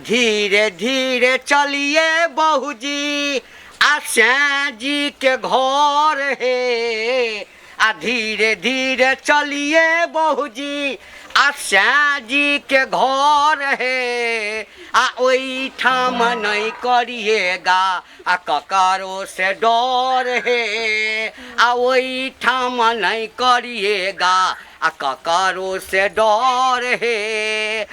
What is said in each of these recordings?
धीरे धीरे चलिए बहूजी आ जी के घर हे आ धीरे धीरे चलिए बहूजी आ जी के घर हे आ ओहिठाम नहीं करिएगा आ ककरो से डर हे आ ओहिठाम नहीं करिएगा आ ककरो से डर हे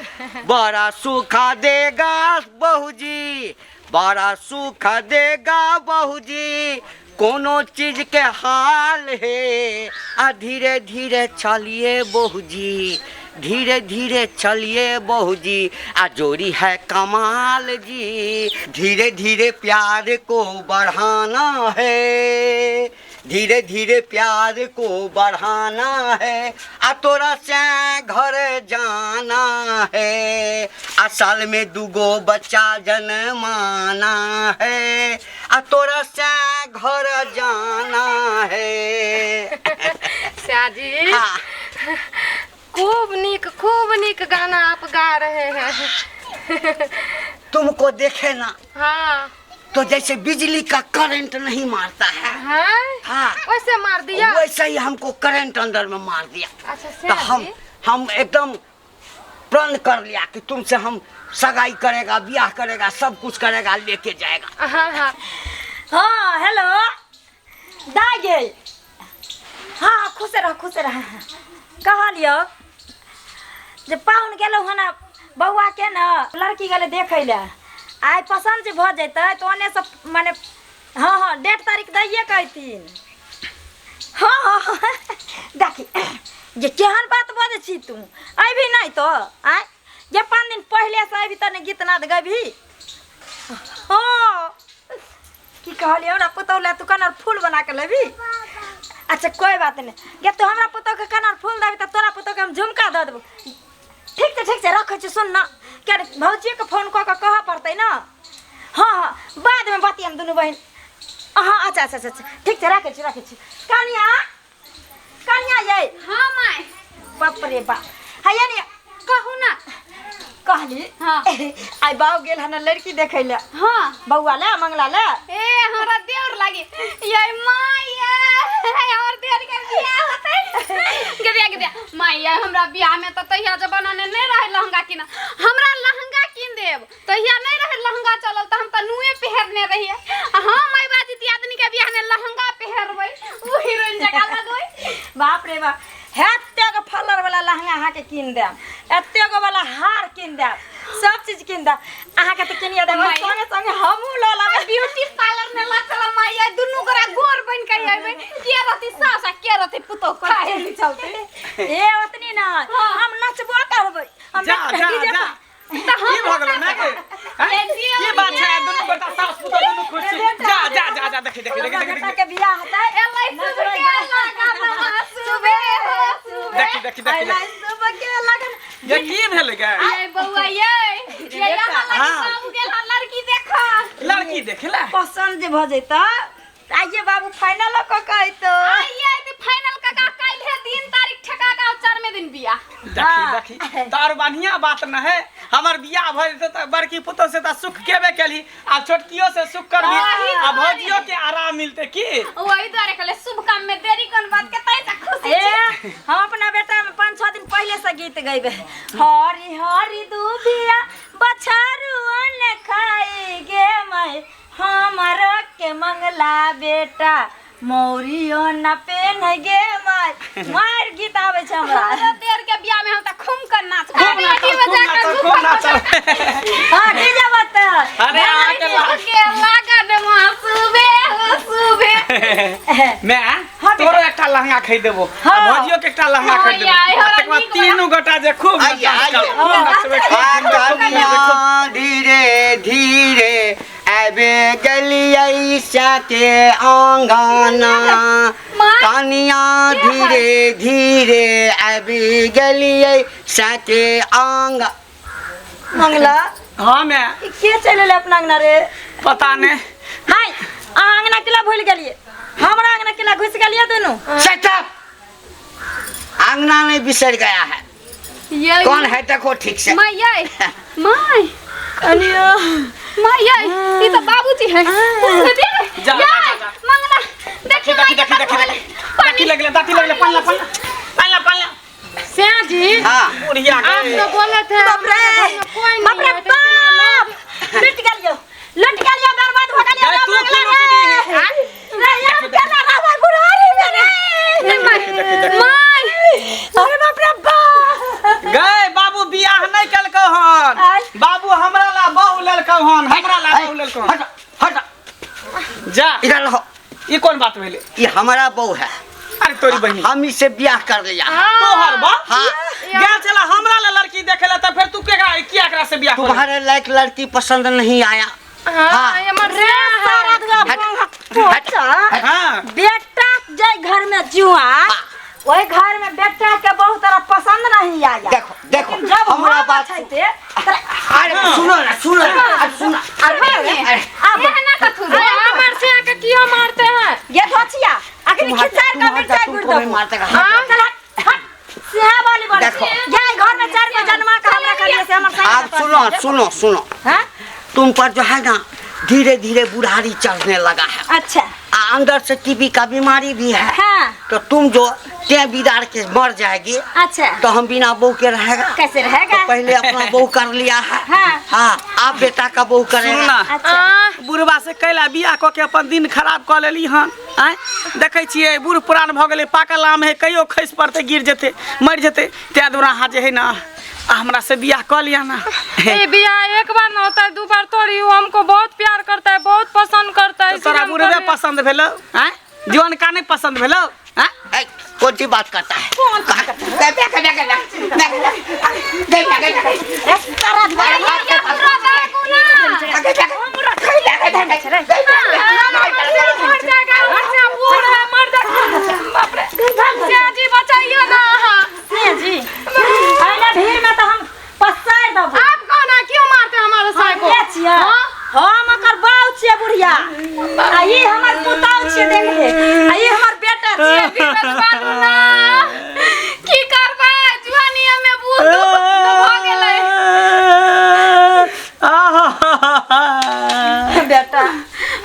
बड़ा सुखा देगा बहूजी बड़ा सुख देगा बहूजी कोनो चीज के हाल हे आ धीरे धीरे चलिए बहूजी धीरे धीरे चलिए बहूजी आ जोड़ी है कमाल जी धीरे धीरे प्यार को बढ़ाना है धीरे धीरे प्यार को बढ़ाना है आ तोरा से घर जाना है आ साल में दूगो बच्चा जन्माना है आ तोरा से घर जाना है। श्याजी हाँ। खूब नीक गाना आप गा रहे हैं। तुमको देखे ना। हाँ। तो जैसे बिजली का करंट नहीं मारता है। हाँ? हाँ। वैसे मार दिया। वैसे ही हमको करंट अंदर में मार दिया। अच्छा, तो हम एकदम प्रण कर लिया कि तुमसे हम सगाई करेगा, ब्याह करेगा, सब कुछ करेगा, लेके जाएगा। हाँ, हाँ। हाँ, हेलो दाई गे। हाँ, खुश रह, खुश रह। कहलियो जे पाहुन गेलौ हन बौआ के न लड़की गेलै देखै लए, आइ पसन्द जे भऽ जेतै तऽ ओने से मने हाँ हाँ डेट तारीख दैये कहथिन। हाँ हाँ हाँ देखी जे केहन बात बजै छी तू, अयबही नहि तऽ आँय जे 5 दिन पहिले से अयबही तऽ ने गीत नाद गबही। हाँ की कहलियै हमरा पुतहु लए तू कनर फूल बना के लेबही। अच्छा कोई बात नहीं, गे तू हमरा पुतहु के कनर फूल देबही तऽ तोरा पुतहु के हम झुमका दऽ देबौ। ठीक छै, ठीक छै, रखै छी। सुन न किया भौजिए के फोन कऽ के कहऽ पड़तै न। हाँ हाँ बादमे बतियाम दुनू बहिन। हाँ अच्छा अच्छा अच्छा ठीक छै, राखै छी, राखै छी। कनिया, कनिया यै। हाँ माय। बाप रे बाप, हैया नि कहू ना। कहली। हाँ। आइ बाउ गेल हन लड़की देखै लए। हाँ। बौआ ले मंगला ले। ए हमरा देवर लागे यै माय, यै हमर देवर के बियाह होतै। गे बियाह, गे बियाह माय, यै हमरा बियाह में त तहिया जमाना ने नहीं रहे लहंगा किन, हमरा लहंगा किन देब। तहिया नहीं रहे लहंगा चलल त हम त नुए पहिरने रहिए। हां माय बाजी दियादनी के बियाह में लहंगा पहिरबै, उ हीरोइन जकाँ लगबै। बाप रे बाप, एतेक फलर वाला लहंगा अहाँ के कीन देब, एतेक वाला हार कीन देब, सब चीज कीन देब अहाँ के त किनिए देब, माय। संगे संगे हमहूँ लऽ लेबै। ब्यूटी पार्लर में लऽ चलब माय, दुनू गोरा गोर बन के अयबै। के रहती सास आ के रहती पुतोह, खाए नहीं चलते। ए ओतनी ना हाँ। हम नचबो करबै। हम जा, जा, डीजे जा। पर- तऽ हम की भऽ गेलौ माय के? हैं? जे की बात छै? दुनू गोटा सास पुतोह दुनू खुश छी। जा, जा, जा, जा, देखी, देखी, देखी, देखी, बेटा के बियाह हेतै। एलै सुबह के लगन, सुबह हो सुबह। देखी, देखी, देखी, एलै देखी। सुबह के लगन। ये की भेलै गे? ये बौआ, ये। ये यहाँ लगी हाँ। बाबू गेल हन लड़की देखऽ। लड़की देखला? पसंद जे भऽ जैतै, आइये बाबू फाइनल कऽ के अयतौ। आइये तऽ फाइनल कऽ के काल्हे दिन तारीख ठेका के आउ, 4 दिन बियाह। देखी, देखी, तार बढ़िया बात न है। हमर बियाह भऽ जेतै तऽ बड़की पुतोह से तऽ सुख केबे केलही, आ छोटकियो से सुख करबी, वही आ दुआरे। भौजियो के आराम मिलतै की? वही दुआरे कहले शुभ काम में देरी कोन बात के, तै से खुशी ए, छी। हम अपना बेटा में 5-6 दिन पहले से गीत गैबे। हरी हरी दुबिया बछारुअन खाई गे मैं, हमरो के मंगला बेटा मौरियो न पेन गे my. मार गीत आबै छै हमरा। हमरा देर के बियाह में हम त खूब कर नाच खूब नाचब, खूब नाचब, खूब नाचब। हां, डीजे बजतै। अरे, अहाँ के ला- के लागन मां सुबे हो सुबे। मैं हाँ, तोरो एकटा लहंगा खरीद देबो, आ हाँ। भौजियो के एकटा लहंगा हाँ, खरीद देबो। यार, हमरा तकर बाद नीक बड़ा- तीनू गोटा जे खूब आइए, नाचब, आइए। खूब नाचबै, खूब घूमबै, खूब घूमबै, खूब- धीरे धीरे आबि गेलियै सके आंगना, कनिया धीरे धीरे आबि गेलियै सके आंग। मंगला। हाँ, मैं। ई के चलि एलै अपना अंगना रे? पता नहीं। हाय, अहाँ अंगना केला भूलि गेलियै, हमरा अंगना केला घुसि गेलियै दुनू? Shut up! अंगना नहीं बिसर गया है। ये कौन है देखो ठीक से। My, ये my. कनिया माय ये ई तो बाबूजी है जा, जा, जा, जा। मंगला देखी देखी देखी देखी देखी दाती लगले दाती लगले पानी ला पानी ला पानी ला पानी ला श्या जी हाँ बुढ़िया आप के तो बोले थे बाप रे हमारे घर में कोई बाप नहीं रे है, तो इतना बाप लुट गेलियो लुट गेलियो बर्बाद हो गेलियो अरे तू क्यों लुटी दी है? रे यार केना रहबै बुढ़ारी में रे माय अरे बाप रे बाप गए बाबू बियाह नहीं केलकौ हन आय। बाबू हमरा ला बहू लेलकौ हन हमरा ला बहू लेलकौ हन हट हट जा इधर रहो ई कोन बात भेलै ये हमारा बहू है अरे तोरी बहिनी हम इससे ब्याह कर लिया तोहर बा हाँ गेल छला हमरा ला लड़की देखे ला त फिर तू केकरा किया एकरा से बियाह करबी? तुम्हारे लायक लड़की पसंद नहीं आया हाँ हाँ। ये हमर रे सारा दुआ हट, पोता हाँ बेटा जे घर में जुआ ओहि घर में बेटा के बहुत तरह पसंद नहीं आया देखो देखो लेकिन जब हमरा हम बात छैते अरे सुनो ना सुनो ना अरे सुनो अरे अरे अब एहना कथू अरे हमर श्या के क्यों मारते हैं ये धोचिया अखनी तुम हट, खिचार तुम का हट जा, मिर्चाई गुड़ तुमको भी दबो मारते का चल हट हट सिहा वाली बोल देखो। ये घर में चार गो जन्मा का हमरा करिए से हमर साथ आप सुनो सुनो सुनो हां तुम पर जो है ना धीरे धीरे बुढ़ारी चढ़ने लगा है अच्छा आ अंदर से टीबी का बीमारी भी है हाँ। तो तुम जो ते बिदार के मर जाएगी अच्छा तो हम बिना बहू के रहेगा कैसे रहेगा तो पहले अपना बहू कर लिया है हाँ। हाँ आप बेटा का बहू सुनू करेगा ना अच्छा बुढ़बा से कैला बियाह कऽ के अपन दिन खराब कऽ लेली हन आँय देखै छियै बूढ़ पुरान भऽ गेलै पाकल आम है कहियो खसि पड़तै गिर जेतै मरि जेतै ताहि दुआरे अहाँ जे है ना आ हमरा से बियाह कऽ लिअ ना ये बियाह एक बार ना होता है दो बार थोड़ी वो हमको बहुत प्यार करता है बहुत पसंद करता है तोरा इसीलिए हम बुढ़बे कर लिए। पसंद भेलौ आँय जीवन का नहीं पसंद भेलौ आँय ऐ, कौन सी बात करता है मर जाएगा हमर श्या बूढ़ है मर जाएगा बाप रे श्या जी बचाइए ना अहाँ। सिंह जी अइला भीड़ में तो हम पसार दबो आप कौन है क्यों मारते हैं हमारे साय को के छियै हम ओकर बाऊ छियै बुढ़िया आ ई हमर पुताऊ छियै देख ले आ ई हमर बेटा छियै धीरज बानू ना की करबै जुआनिया में बूढ़ भऽ गेलै बेटा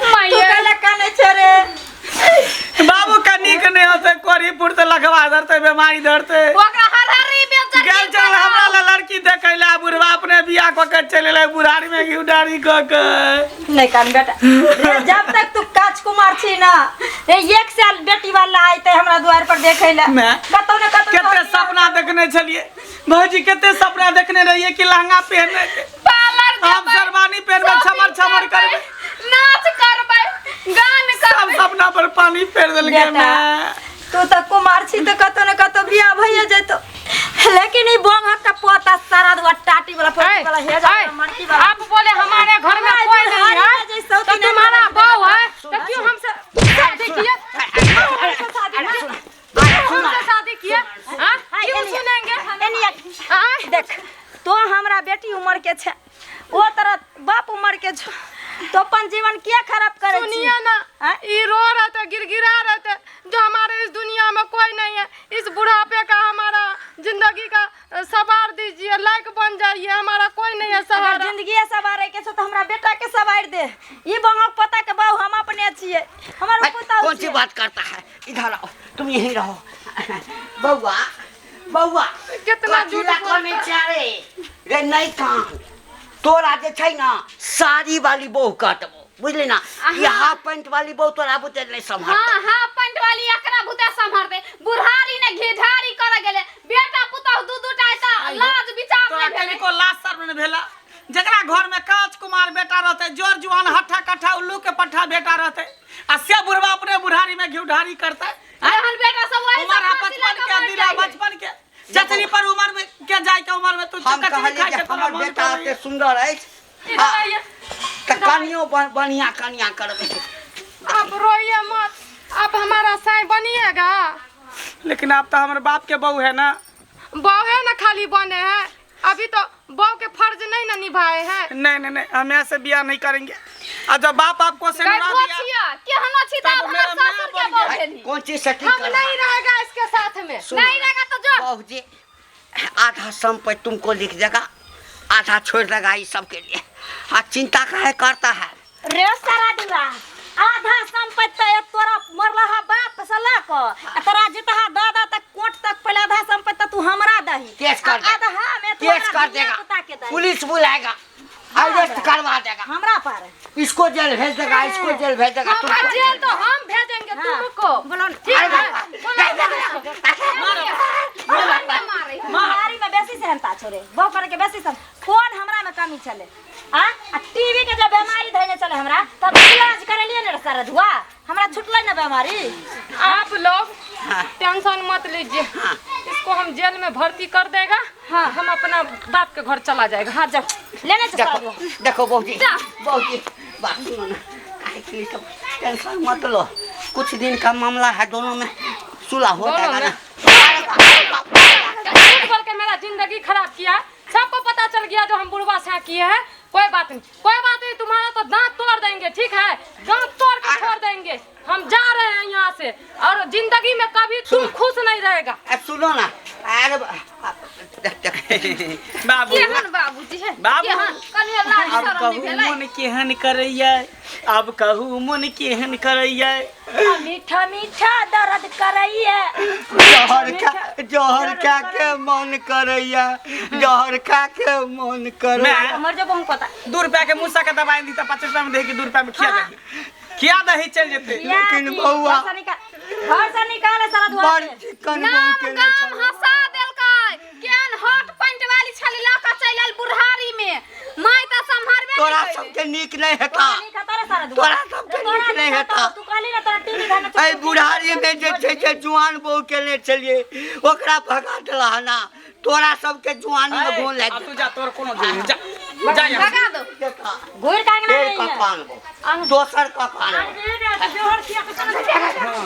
तू माय कहले काने छै रे बाबू का नीक नहीं होते कोरी पुरते लखवा धरते बीमारी धरते ओकरा हरहरी बेचर गेल चल हमरा ला लड़की देखै ला बुढ़वा अपने बियाह कऽ के चलि एलै बुढ़ारी में घी डारी कऽ के नहीं कान बेटा रे जब तक तू काच कुमार छी ना रे एक साल बेटी वाला आइते हमरा द्वार पर देखै ला मैं? कतौ ने कतौ कते सपना देखने छलिए भौजी कते सपना देखने रहिए कि लहंगा पहने के पार्लर हम शेरवानी पहनबै छमर छमर करबै नाच करबै गान सब करबै सपना पर पानी फेर देलकै बेटा मैं तू तो कुमार छी तो कतौ ने कतौ बियाह भइए जेतो लेकिन ई बोंग का पोता सारा दुआ टाटी वाला पोती वाला हे जा ऐ, मटकी वाला आप बोले हमारे घर में हमारे कोई नहीं बुढ़ारी है में जैसे तो सौतीन तुम्हारा है, बहू है तो क्यों हमसे शादी किए हमसे शादी किए हाँ? क्यों सुनेंगे एनिया हाँ? देख तो हमरा बेटी उम्र के छे ओ तरह बाप उम्र के छो तो अपन जीवन किया खराब करे छी सुनिए ना हाँ? ये रो रहे थे गिड़गिड़ा रहे थे जो हमारे इस दुनिया में कोई नहीं है इस बुढ़ापे का हमारा जिंदगी का सवार दीजिए लायक बन जाइए हमारा कोई नहीं है अगर सहारा जिंदगी सवारे के छो तो हमरा बेटा के सवार दे ई बंगक पता के बाऊ हम अपने छिए हमर ऐ, पुताऊ कौन सी छियै। बात करता है इधर आओ तुम यहीं रहो बउआ बउआ कितना झूठ कथी ला बोलता कनै छै रे रे नहीं कान तोरा जे छै ना साड़ी वाली बहू कटबो बुझली ना ये हाफ पैंट वाली बहू तोरा बुते नहीं सम्हार हाँ हाँ पैंट वाली एकरा भूते सम्हर दे बुढ़ारी ने घेढारी कर गेले बेटा पुतहु दू दू टा तऽ लाज विचार तोरा नहि भेलै कनिको लाज शर्म नहि भेला जकरा घर में कांच कुमार बेटा रहते जोर जुआन हट्ठा कट्ठा उल्लू के पट्ठा बेटा रहते आ से बुढ़वा अपने बुढ़ारी में घी ढारी करते एहन बेटा सब वही उमर सब है फांसी बचपन लगा के मर दिला जाइए। बचपन के जतनी पर उम्र में के जाय के उम्र में तू हम कचरी कहली खाय जे के तोरा हमर मन बेटा करैया। एते सुंदर अछि इधर आइए तऽ कनियो बढ़िया कनिया करबै आप रोइए मत आप हमारा साई बनिएगा लेकिन आप तो हमारे बाप के बहू है ना बहू है ना खाली बने हैं अभी तो बहू के फर्ज नहीं ना निभाए हैं नहीं नहीं नहीं हम ऐसे बियाह नहीं करेंगे और जब बाप आपको से गै दिया छिया केहनो छी तऽ तब आब मेरा हमर माय सासुर के बन बहू गेल। भेली कोन चीज सेटिंग हम कर नहीं रहेगा इसके साथ में सुनो। नहीं रहेगा तो जो बहू जी आधा संपत्ति तुमको लिख देगा आधा छोड़ देगा ये सबके लिए आ चिंता काहे करता है रे सारा दुरा आधा संपत्ति त एक तोरा मरलहा बाप से लऽ कऽ आ तोरा जितहा दादा तक कोट तक पहिले आधा संपत्ति त तू हमरा दही केस कर आ दे। आधा में तोरा केस कर धिया देगा पुता के दही पुलिस बुलाएगा अरेस्ट करवा देगा हमरा पर इसको जेल भेज देगा इसको जेल भेज देगा हाँ, तुमको जेल तो हम भेजेंगे हाँ। तुमको बोलो न। ठीक अरे है बाप बोलो रे। मारे बीमारी में बेसी सहनता छोरे बहु करे के बेसी सहन कौन हमरा में कमी छले आ आ टीबी के जब बीमारी धइने चले हमरा तब इलाज करेलिए ने सारा धुआ हमरा छुटलै ना बीमारी आप लोग टेंशन मत लीजिए इसको हम जेल में भर्ती कर देगा हाँ। हम अपना बाप के घर चला जाएगा हाँ जाओ लेने चल सारा देखो धुआ देखो बहू जी जा। बहू जी बात सुनो ना काहे के लिए सब टेंशन मत लो कुछ दिन का मामला है दोनों में सुलह हो दोनों जाएगा में। ना झूठ बोल के मेरा जिंदगी खराब किया सबको पता चल गया जो हम बुढ़वा से किए हैं कोई बात नहीं कोई बात नहीं तुम्हारा तो दांत तोड़ देंगे ठीक है दांत तोड़ के छोड़ देंगे हम जा रहे हैं यहाँ से और जिंदगी में कभी तुम खुश नहीं रहेगा सुनो ना अरे देख देख बाबू केहन बाबूजी है बाबू। केहन कनिया लाज अब शरम नहीं कहू भेलै मन केहन करैया अब कहू मन केहन करैया आ मीठा मीठा दर्द करैया जहर खा जहर खा के मन करैया जहर खा के मन करैया मैं मर जो बहु पता 2 रुपया के मूसा के दवाई दी त 5 रुपया में दे के 2 रुपया में खिया दही खिया दही चल जेते लेकिन बउआ- घर से निकाल घर से निकाल सारा धुआ बड़ चिकन नाम बहू के गाम हंसा देलकै केहन हॉट पैंट वाली छली लऽ कऽ चलि आयल बुढ़ारी में माय तऽ सम्हारबे तोरा नहि कयलै। सबके नीक नहीं हेता सारा धुआ तोरा सबके नीक नहीं हेता तू कहली ना तोरा टीवी धाने एहि बुढ़ारी में जे छै से जुआन बहू के ले चलिए ओकरा भगा देला ना तोरा सबके जुआनी में घोन अब लागि तू जा तोर कोनो जरूरी जा जा यहाँ से। भगा दो जेता घुर के अंगना फेर नहीं है कपान बहू दोसर कपान बहू। जोहर किया के चला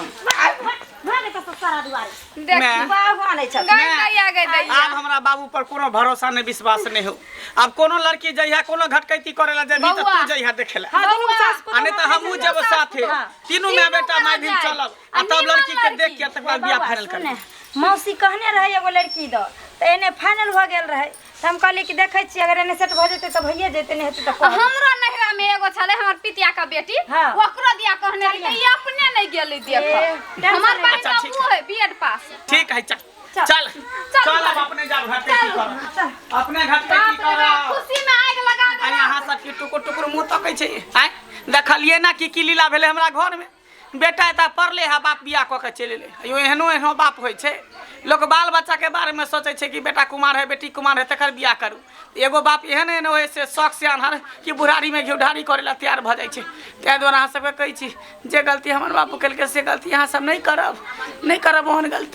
भाग तो सारा दुआरे देख मैं- बाबू नहीं चल गई मैं- दैया गई दैया आब हमरा बाबू पर कोनो भरोसा नहीं विश्वास नहीं हो अब कोनो लड़की जइहा कोनो घटकैती करेला जबी त बउआ। तू जइहा देखेला हां दुनू सास आ नहीं त हमहू जब साथे तीनू माय बेटा माय भी चलब आ तब निमन लड़की के देख के लड़की। तकर बाद बियाह फाइनल सुन कर मौसी कहने रहे एगो लड़की दो तऽ एने फाइनल भऽ गेल रहे तऽ हम कहलियै कि देखै छियै अगर एने सेट भऽ जेतै तऽ भइए जेतै नहि हेतै तऽ कहब। हमरो नैहरा में एगो छलै हमर पितिया के बेटी हाँ। ओकरो दिया कहने रही तऽ ई अपने नहीं गेलै देख टेंशन हमर नहीं। बहिन अच्छा, तऽ ठीक उ है बीएड पास ठीक है चल चल। चल चल। चल अब अपने जा घटकैती कर अपने घटकैती बाप रे कर बाप, खुशी में आगि लगा आ देलक। यहाँ सबके टुकुर टुकुर मुँह तकै छै आँय देखलियै ना की की लीला भेलै हमरा घरमे बेटा एतऽ पढ़ले है बाप बियाह कऽ के चलि एलै अयो एहनो एहनो बाप होइ छै लोक बाल बच्चाके बारेमे सोचै छै कि बेटा कुमार है बेटी कुमार है तकर बियाह करू एगो बाप एहन एहन होइ से शौक से आन्हर कि बुढ़ारीमे घिउढारी करै लए तैयार भऽ जाइ छै ताहि दुआरे अहाँ सबके कहै छी जे गलती हमर बापू केलकै से गलती अहाँ सब नहि करब नहि करब ओहन गलती।